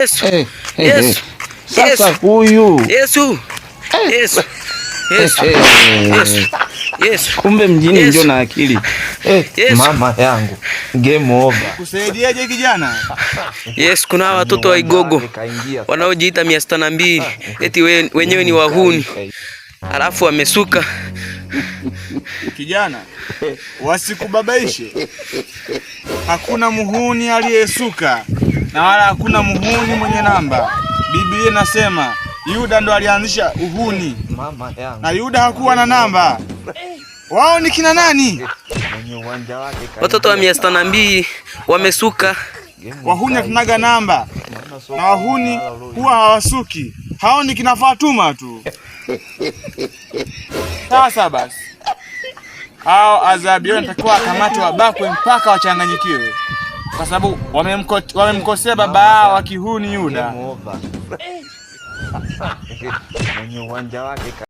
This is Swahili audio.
Yesu. Eh, eh, eh. Yesu. Sasa Yesu. huyu Yesu. Yesu. Yesu. Eh, Yesu. Yesu. Kumbe mjini Yesu. ndio na akili eh, Yesu. Mama yangu game over. Kusaidiaje kijana? Yes, kuna hawa watoto wa Igogo wanaojiita 602 eti wenyewe ni wahuni, alafu wamesuka. Kijana, wasikubabaishe. Hakuna muhuni aliyesuka na wala hakuna muhuni mwenye namba. Biblia inasema Yuda ndo alianzisha uhuni Mama yangu na Yuda hakuwa na namba. Wao ni kina nani? Mwenye uwanja wake kaingia. Watoto wa 602 wamesuka. Wahuni hatunaga namba na wahuni huwa hawasuki. Hao ni kina Fatuma tu. Sasa basi, hao adhabu yao inatakiwa wakamatwe, wabakwe mpaka wachanganyikiwe, kwa sababu wamemkosea baba yao wa kihuni Yuda. Game over. Mwenye uwanja wake.